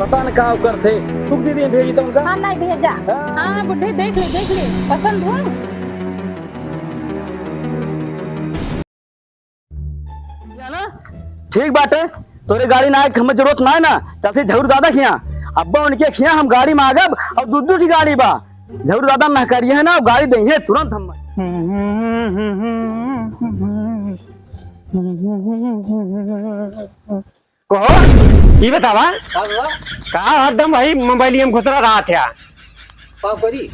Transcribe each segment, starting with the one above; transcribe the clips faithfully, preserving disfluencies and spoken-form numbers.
पता न का करत है। रुक दीदी, हम भेजी तो उनका। हाँ, नहीं भेजा। हाँ। हाँ, हाँ, बुढ़े, देख ले, देख ले, पसंद हो? या ना? ठीक बाटे, तोरे गाड़ी ना आए के हमें जरूरत ना है ना, चलते झगड़ू दादा खिया। अब्बा उनके खिया हम गाड़ी मांगब और दू दू ठी गाड़ी बा। झगड़ू दादा ना करिए ना, गाड़ी देइहे तुरंत हम। कहो, ई बतावा, हाँ दादा। का हरदम वही मोबाइलिया में घुसरा रहत है? का करी?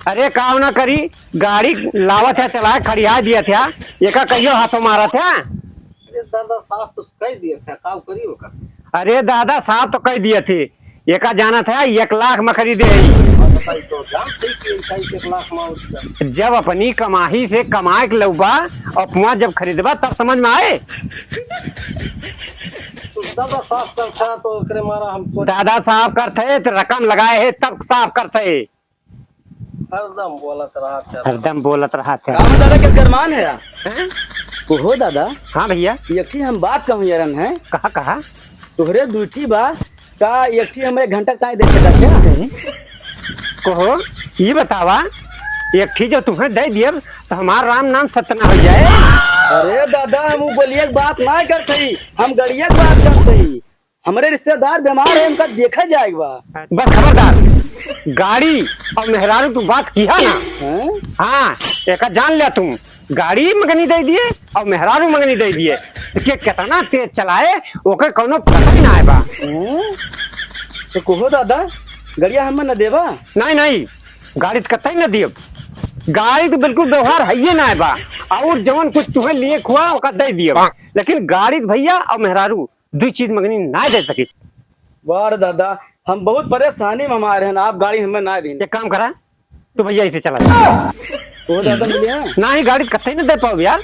अरे का ना करी, गाड़ी लावत है, चलाए खड़िया दिया था, एका कहियो हाथों मारत है। अरे दादा, साफ तो कह दिया था, का करी ओकर? अरे दादा, साफ तो कह दिया थे, एका जानत है, एक लाख में खरीदे है। और बताई तो, जान ठीक है, एक लाख में और क्या? जब अपनी कमाई से कमाए के लउबा, अपना जब खरीदबा, तब समझ में आए। दादा साफ करता है तो एकरे मारा हमको। दादा साफ करते है तो रकम लगाए है तब साफ करते है। हरदम बोलत रहत है। हरदम बोलत रहत है। का दादा किस गरमान है यार? हैं? ओहो दादा। हाँ भैया। एक ठी हम बात कहूँ यारन है। कहा, कहा? तोहरे दुई ठी बा, का एक ठी हम एक घंटा ताई दे सकत है? कहो, ये बतावा, एक ठी जो तुम्हें दे दियब, तो हमार राम नाम सत्य ना हो जाए। अरे दादा, हम उ बोलिए के बात ना करत हई, हम गड़िया के बात करत हई। हमरे रिश्तेदार बीमार है, उनका देखा जाएगा बा। बस खबरदार, गाड़ी और मेहरारू तू बात किहा ना। हैं? हाँ, एका जान ले तू। गाड़ी मंगनी दे दिए और मेहरारू मंगनी दे दिए। तो के कितना तेज चलाए, ओकर कौनो पता ही ना है बा। हैं? तो कहो दादा, गड़िया हमें न देबा? नहीं, नहीं, गाड़ी तो कतई न दियब। गाड़ी तो बिल्कुल व्यवहार है ये ना है बा। और जवन कुछ तुम्हें लिए खुआ, ओका दे दियब। लेकिन गाड़ी तो भैया और मेहरारू दुई चीज मंगनी ना दे सकी। वाह रे दादा, हम बहुत परेशानी में हमारे हैं, आप गाड़ी हमें ना दें। एक काम करा, तू भैया इसे चला जा। वो दादा मिले हैं? ना ही गाड़ी कत्ते न दे पाओ यार।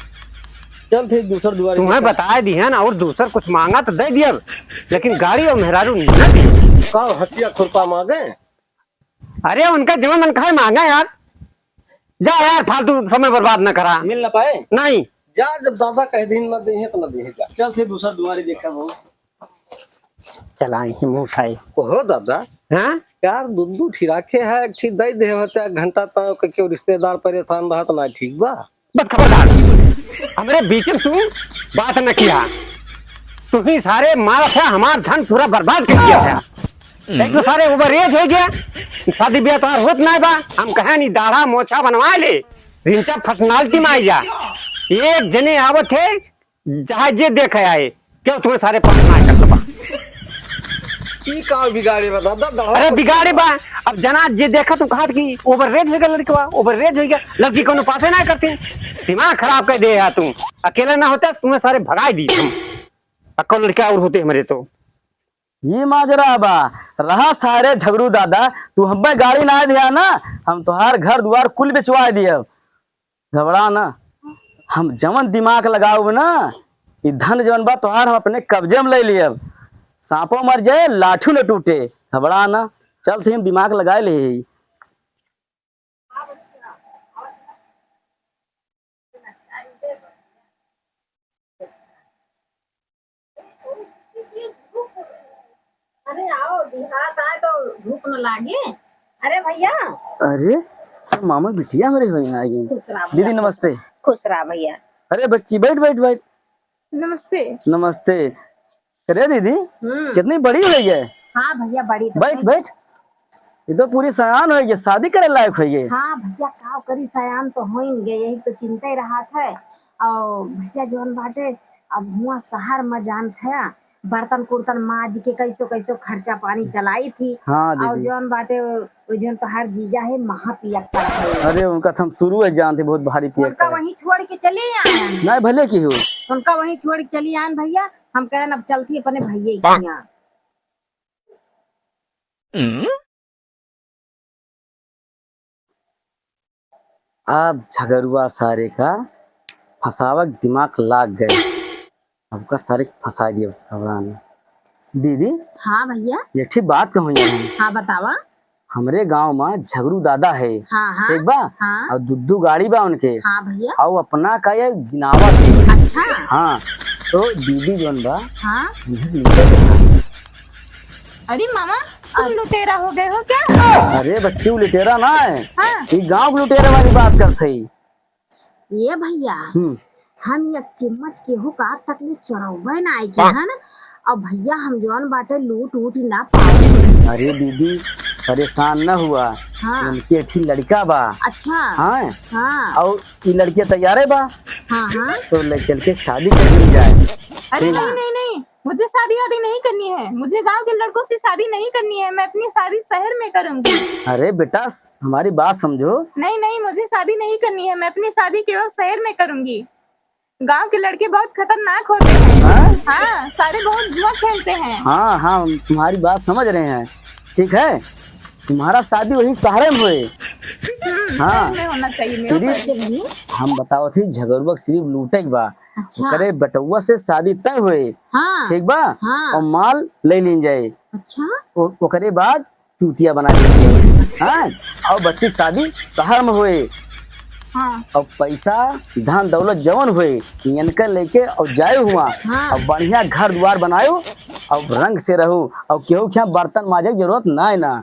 चल ठीक, दूसर दुआरे तुम्हें देखा। बता दिहन और दूसर कुछ मांगा तो दे दिया, लेकिन गाड़ी और मेहरारू न दिया। का हंसिया खुरपा मांगे? अरे उनका जवन मन कहे मांगा यार। जा यार, फालतू समय बर्बाद न करा। मिल ना पाए? नहीं। जा, जब दादा कह दिन न दे तो न दे जा। चल फिर दूसर दुआरे देखा वो। चलाई ही मुंह उठाई। ओहो दादा। हाँ? यार, दू दू ठी राखे है, एक ठी दे दे होते, एक घंटा तक केहू रिश्तेदार परेशान रहत ना, ठीक बा? बस खबरदार, हमरे बीच में तू बात न किया। तू ही सारे मारा था, हमार धन पूरा बर्बाद कर दिया था। एक तो सारे ओवर एज हो गया, शादी ब्याह तोहार होत ना बा। हम कहे नी दाढ़ा मोछा बनवा ले, रिंचा फर्सनालिटी में आई जा। एक जने आवत है, चाहे जे देखे आए, क्यों तुम्हें सारे पास ना करत बा? ई का बिगाड़े बा दादा, दड़वा अरे पर बिगाड़े बा। अब जना जे देखा तू कहत कि ओवर रेज हो गया लड़कवा, ओवर रेज हो गया, लड़की कोनो पासे ना करती। दिमाग खराब कर दे यार तू। अकेले ना होता, तुम्हें सारे भगाई दी हम। अक्को लड़का और होते हमरे तो। ये माजरा बा, रहा सारे झगड़ू दादा, तू हमें गाड़ी ना दिया ना, हम तोहार घर दुआर कुल बेचवा दियब। घबरा ना, हम जवन दिमाग लगाउब ना, ई धन जवन बा तोहार हम अपने कब्जे में ले लियब। सांपो मर जाए, लाठू न टूटे। घबरा ना, चल थी हम दिमाग लगाए ले ही। अरे आओ, देहात आए तो धूप न लागे। अरे भैया। अरे, तो मामा बिटिया हमरे हुई आ गई। खुश रहा दीदी, भैया। नमस्ते। खुश रहा भैया। अरे बच्ची, बैठ, बैठ, बैठ। नमस्ते। नमस्ते। अरे दीदी, हम्म। कितनी बड़ी हो गई है? हाँ भैया, बड़ी तो बैठ, है। बैठ। ये तो पूरी सयान हो गई, शादी करे लायक हो गई। हाँ भैया, का करी, सयान तो हो ही गए, यही तो चिंता ही रहा था। और भैया जौन बाटे, अब हुआ शहर में जान था, बर्तन कुर्तन माज के कैसो कैसो खर्चा पानी चलाई थी। हाँ और दीदी। जौन बाटे, वो जौन तोहार जीजा है, महापियक्कड़ है। अरे उनका तो हम शुरू है जानते, बहुत भारी पियक्कड़ उनका है। वहीं छोड़ के चली आयन। नहीं भले की हो। उनका वहीं छोड़ के चली आयन भैया, हम कहन अब चलती अपने भैया के यहाँ। अब झगरुआ सारे का फंसावक दिमाग लाग गए। अब का सारे के फंसा दिया भगवान ने। दीदी, हाँ भैया। एक ठे बात कहूँ यार हम। हाँ, बतावा। हमरे गांव में झगरू दादा है। हाँ, हाँ। ठीक बा? हाँ। और दुद्दू गाड़ी बा उनके। हाँ भैया। और अपना का ये गिनावत है। अच्छा। हाँ, तो दीदी जौन बा, हाँ। उन्हें मिलते बा। अरे मामा, तुम लुटेरा हो गए हो क्या? अरे बच्ची, वो लुटेरा ना है, हाँ। ये गाँव के लुटेरे वाली बात करत है। ये भैया, हम्म। हम एक चम्मच केहू का आज तक ले चोरौबे ना आए के हन। अब भैया हम जौन बाटे लूट उट ना पाए। अरे दीदी, परेशान न हुआ, हाँ। उनके एक ठी लड़का बा। अच्छा। हाँ। हाँ। और ई लड़किया तैयारे बा। हाँ, हाँ। तो ले चल के शादी कर ली जाए। अरे ठीक। नहीं, नहीं, नहीं, मुझे शादी वादी नहीं करनी है, मुझे गांव के लड़कों से शादी नहीं करनी है, मैं अपनी शादी शहर में करूंगी। अरे बेटा, हमारी बात समझो। नहीं, नहीं, मुझे शादी नहीं करनी है, मैं अपनी शादी केवल शहर में करूंगी। गांव के लड़के बहुत खतरनाक होते हैं। हाँ? हाँ, सारे बहुत जुआ खेलते हैं। हाँ, हाँ, हम तुम्हारी बात समझ रहे हैं। ठीक है, तुम्हारा शादी वही शहर में होए। हम्म, हाँ। शहर में होना चाहिए मेरा शादी। हम बतावत ही, झगरुआ के सिर्फ लूटे के बा। अच्छा। ओकरे बेटउआ से शादी तय होए। हाँ। ठीक बा? हाँ। और माल ले लीन जाए। अच्छा। ओ-, ओकरे बाद चूतिया बना लीन जाए। हाँ? और बच्ची के शादी शहर में होए। हाँ। और पैसा, धन दौलत जवन होए, इनके लेके और जाए हुआ। हाँ। और बढ़िया घर द्वार बनायो और रंग से रहो और केहू के यहाँ बर्तन माजे के जरूरत ना है ना।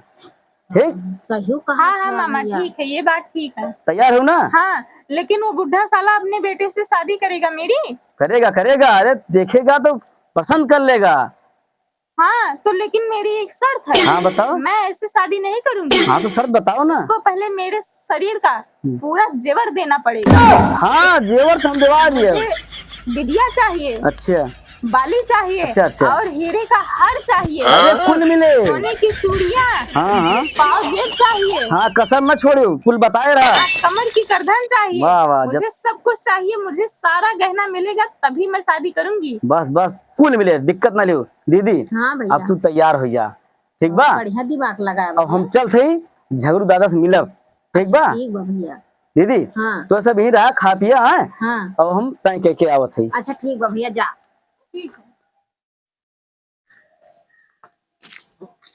ठीक? सही कहा हाँ, हाँ, मामा, भैया। ठीक है, ये बात ठीक है। तैयार हो ना? हाँ, लेकिन वो बुढ़ा साला अपने बेटे से शादी करेगा मेरी? करेगा, करेगा। अरे, देखेगा तो पसंद कर लेगा। हाँ, तो लेकिन मेरी एक शर्त है। हाँ, बताओ। मैं ऐसे शादी नहीं करूंगी। हाँ, तो शर्त बताओ ना। उसको पहले मेरे शरीर का हम्म। पूरा जेवर देना पड़ेगा। हाँ, जेवर तो हम दिवा दिए। मुझे बिदिया चाहिए। अच्छा। बाली चाहिए। अच्छा, अच्छा। और हीरे का हार चाहिए। अरे, कुल मिले। सोने की चूड़ियाँ। हाँ, हाँ। पाव जेब चाहिए। हाँ, कसर न छोड़ियो, कुल बताए रहा। हाँ, कमर की करधन चाहिए। वाह, वाह, जब मुझे सब कुछ चाहिए, मुझे सारा गहना मिलेगा, तभी मैं शादी करूंगी। बस, बस, कुल मिले, दिक्कत ना लियो। दीदी, हाँ भैया। अब तू तैयार हो जा, ठीक बा? बढ़िया दिमाग लगा अब हम भैया। चलत हई, झगरू दादा से मिलब, ठीक अच्छा, बा? ठीक बा भैया। दीदी, हाँ। तो सब यहीं रहा, खा पिया, हैं? हाँ। अब हम तय कह के आवत हई। अच्छा, ठीक बा भैया, जा।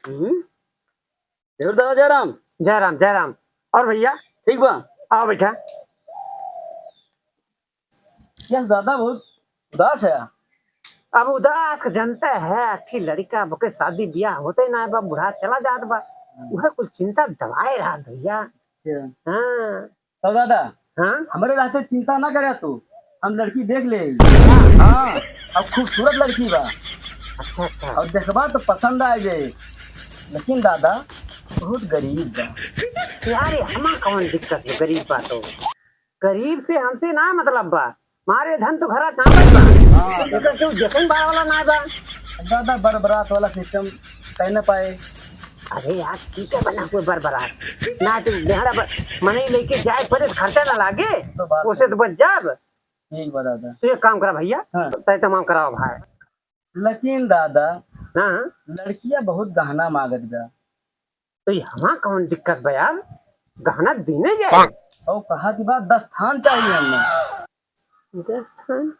हम्म? जरूर दादा, जय राम। जय राम, जय राम। और भैया? ठीक बा? आओ बैठा। यस दादा, बहुत उदास है। अब उदास के जनते है, अच्छी लड़िका, ओके शादी बियाह होते ना बा, बुढ़ा चला जात बा। उहे कुल चिंता दबाए रहा भैया। अच्छा। हाँ। तो दादा, हाँ? हमरे रहते चिंता ना करे तू, हम लड़की देख ले। हाँ, अब खूबसूरत लड़की बा। अच्छा, अच्छा। और देखबा तो पसंद आ जाए, लेकिन दादा बहुत गरीब बा। यार, ये हमा कौन दिक्कत है, गरीब बा तो? गरीब से हमसे ना मतलब बा, मारे धन तो घरा चावल बा। हाँ। एकर केहू देखन बार वाला ना बा। दादा, बरबरात वाला सिस्टम कह ना पाए। अरे यार, ठीक है, बना कोई बरबरात ना, तो बेहरा बर-, मनई लेके जाए पड़े, खर्चा ना लागे, तो बात ओसे तो बच जाब। ठीक बा दादा। तो एक काम करा भैया, हाँ। तय तमाम कराओ भाई। लेकिन दादा, हाँ। लड़किया बहुत गहना मांगत बा। तो यहाँ कौन दिक्कत बा यार, गहना दीने जाए। और कहा कि बात दस थान चाहिए हमें। दस थान?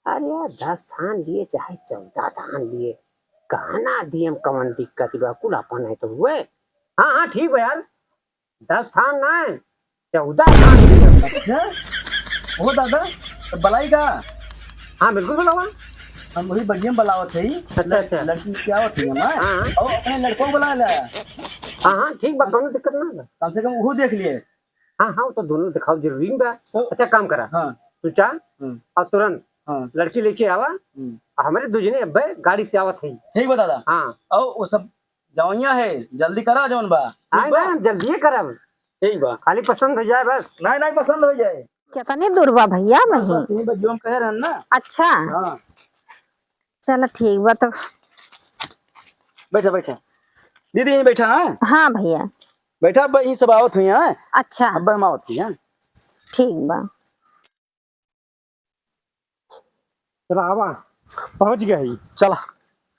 अरे यार, दस थान लिए चाहे चौदह थान लिए, गहना दिए में कौन दिक्कत बा, कुल अपन है तो हुए। हाँ, हाँ, ठीक बा यार, दस थान ना है, चौदह थान लिए। अच्छा, ओ दादा, तो बलाई का? हाँ, बिल्कुल बुलावा। हम वही बगिया में बुलावत है। अच्छा, अच्छा। लड़की के आवत है हमार। हाँ, हाँ। और अपने लड़कों को बुला ला। हाँ, हाँ, ठीक बा, कौनो दिक्कत ना बा। कम से कम वो देख लिए। हाँ, हाँ, वो तो दोनों दिखाओ जरूरी बा। तो अच्छा, काम करा। हाँ। तू जा हम्म। और तुरंत हाँ। लड़की लेके आवा। हम्म। और हमरे दू जने अब्बे गाड़ी से आवत है। ठीक बा दादा। हाँ। और वो सब जवनिया है, जल्दी करा जौन बा। ठीक आए बा? ना, जल्दिए करब। ठीक बा। खाली पसंद हो जाए बस। नहीं, नहीं, पसंद हो जाए। कितनी दूर बा भैया बस, वहीं? बस, यहीं बा, जो हम कह रहे हैं ना। अच्छा। हाँ। चला ठीक बा तो। बैठा, बैठा। दीदी यहीं बैठा है? हाँ भैया। बैठा, अब यहीं सब आवत हुई हैं। अच्छा। अब हम आवत हुई हैं। ठीक बा। चला आवा, पहुँच गई। चला।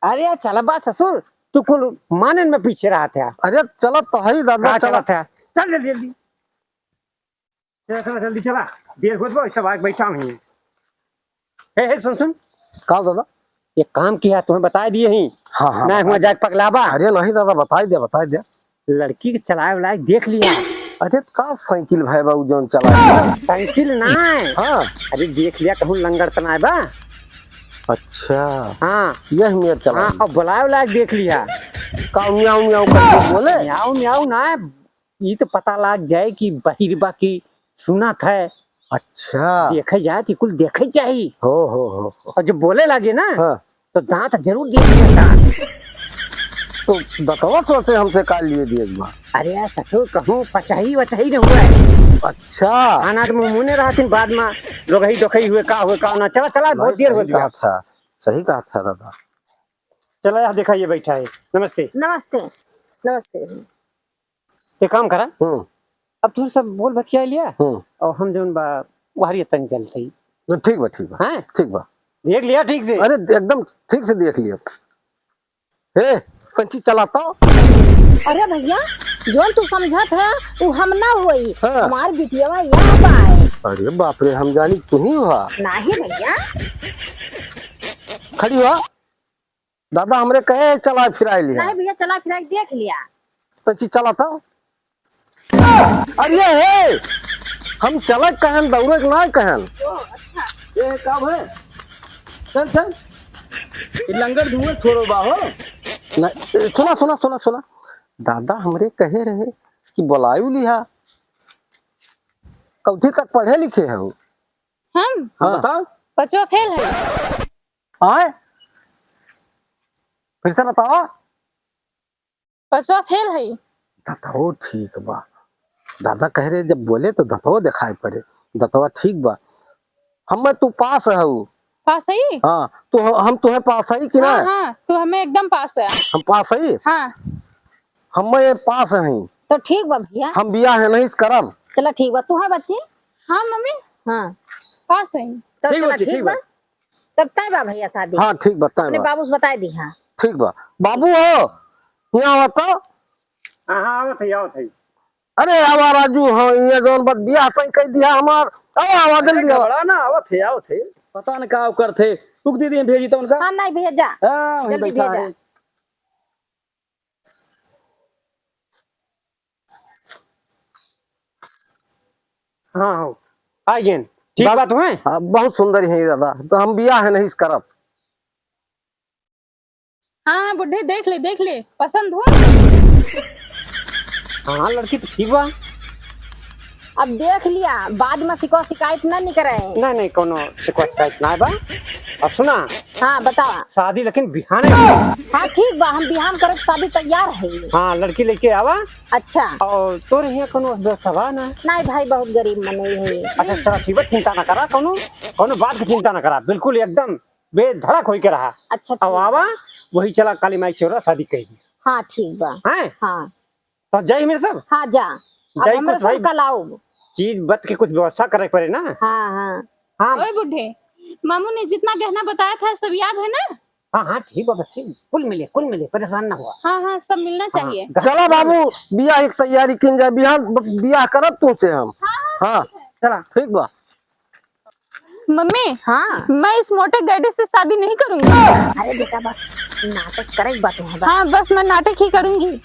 अरे चला बा ससुर, तू कुल मानन में पीछे रहत है। अरे चला तो है ही दादा, का चला। चलत है? चल जल्दी जल्दी। चला, चला, जल्दी चला, देर होत बा, सब आके बैठा हुई। हे, हे, सुन, सुन। का दादा? एक काम किया, तुम्हें बताई दिए ही। हाँ, हाँ, ना बताई हुआ दे। जाके पगलाबा। अरे नहीं दादा, बताई दे, बताई दे। लड़की के चलाए वाला देख लिया। अरे का साइकिल भाई बाबू जौन चला? साइकिल ना है। हाँ। अरे देख लिया, कहूँ लंगड़ त ना बा। अच्छा। हाँ। यह मेर चला। हाँ, और बुलाए वाला देख लिया। का म्याऊ म्याऊ करके बोले? म्याऊ म्याऊ ना, ई तो पता लाग जाए कि बहिर बा कि सुनत है। अच्छा। देखे जाए तो कुल देखे चाही। हो, हो, हो, हो। और जब बोले लागे ना, हाँ। तो दांत जरूर देख लेता। तो दतवा सोचे हमसे का लिए दिए एक बार? अरे यार ससुर, कहूँ पचही वचही न हुआ है। अच्छा। आना तो मुँह मुने रहतिन, बाद में रोगही दोखही हुए, का हुए, का ना। चला, चला, बहुत नहीं, देर हो सही गया। कहा था, सही कहा था दादा। चला, यहाँ देखा, ये बैठा है। नमस्ते। नमस्ते। नमस्ते। एक काम करा, हम्म। अब तू सब बोल बतिया लिया, हम्म। और हम जौन बा, वहरी तनी चलते ही। तो ठीक बा, ठीक बा, हैं? ठीक बा। देख लिया ठीक से? अरे, एकदम ठीक से देख लिया। ए, पंची चला तो। अरे भैया, जौन तू समझत है, उ हम ना होई। हाँ। हमार बिटिया यहाँ बा है। अरे बाप रे, हम जानी तू ही हुआ। नहीं भैया। खड़ी हुआ। दादा हमरे कहे चला फिराई लिया। नहीं भैया, चला फिराई देख लिया। तो ची चला था। अरे हे, हम चलक कहन, दौड़क ना कहन। ओ, अच्छा। ये का भे? चल, चल। ये लंगर धुआं छोड़ो बा हो। ना, ए, सुना, सुना, सुना, सुना। दादा हमरे कहे रहे कि बोलायु लिहा। कौथी तक पढ़े लिखे हो? हम? हाँ। बताओ। पचवा फेल है। आय? फिर से बतावा। पचवा फेल है। दतवो ठीक बा। दादा कह रहे जब बोले तो दतवो दिखाई पड़े। दतवा ठीक बा। हम्मे तू पास हऊ। पास है? हाँ, तो ह-, हम तुहे पास है कि ना? हाँ, हाँ, तू हमें एकदम पास है। हम पास है? हाँ। हम्मे ये पास हैं। तो ठीक बा भैया। हम बियाह नहीं करब। चला ठीक बा, तू है बच्ची? हाँ मम्मी। हाँ। पास है। तो ठीक चला बच्ची, ठीक ठीक बा। बा। तब तय बा भैया शादी। हाँ, ठीक बा, तय अपने बा। बाबू से बताई दी, हाँ। ठीक बा। बाबू हो, यहाँ आवा तो। हाँ, हाँ, आवत है, आवत है। अरे, आवा राजू, हाँ, ये जौन बात बियाह तय कह दिया हमार। आवा, आवा, अरे, जल्दी आवा। घबरा ना, आवत है, आवत है। पता न का करत है। रुक दीदी, हम भेजी तो उनका। हाँ, नहीं भैया, जा। हाँ, वहीं जल्दी बैठा भेजा। है। हाँ, हाँ, आ गए। ठीक बात, बात हुए? हाँ, बहुत सुंदर है दादा, तो हम बियाह नहीं करब। हाँ, हाँ, बुढ़े, देख ले, देख ले, पसंद हुआ? हाँ, लड़की तो ठीक बा। अब देख लिया, बाद में शिकवा शिकायत ना निकरे। नहीं, नहीं, कोनो शिकवा शिकायत ना बा। अब सुना। हाँ, बतावा। शादी लेकिन बिहान है। हाँ, ठीक बा, हम बिहान करे के शादी तैयार है। हाँ, लड़की लेके आवा। अच्छा। और तोर यहाँ कोनो व्यवस्था बा ना? नहीं भाई, बहुत गरीब मनई है। अच्छा, चला ठीक बा, चिंता ना करा, कोनो, कोनो बात की चिंता ना करा, बिल्कुल एकदम बेधड़क होई के रहा। अच्छा, अब ठीक आवा, बा। वही चला काली माई चौरा शादी कही। हाँ, ठीक बा। हैं? हाँ। तो जाई मेरे सब? हाँ, जा। अब जाई हमरे कुछ सब भाई कल आउब। चीज बत के कुछ व्यवस्था करे के पड़े ना। हाँ, हाँ। हाँ। ओए बूढ़े, मामू ने जितना गहना बताया था, सब याद है ना? हाँ, हाँ, ठीक बा बच्ची, कुल मिले, कुल मिले, परेशान ना हुआ। हाँ, हाँ, सब मिलना हाँ, चाहिए। चला बाबू, बियाह की तैयारी किन जाए, बिहान ब-, बियाह करब तुमसे हम। हाँ, हाँ, हाँ, ठीक है। चला। ठीक बा। मम्मी, हाँ। मैं इस मोटे गैडी से शादी नहीं करूंगी। अरे बेटा, बस नाटक करे के बात है, बस। हाँ, बस मैं नाटक ही करूंगी।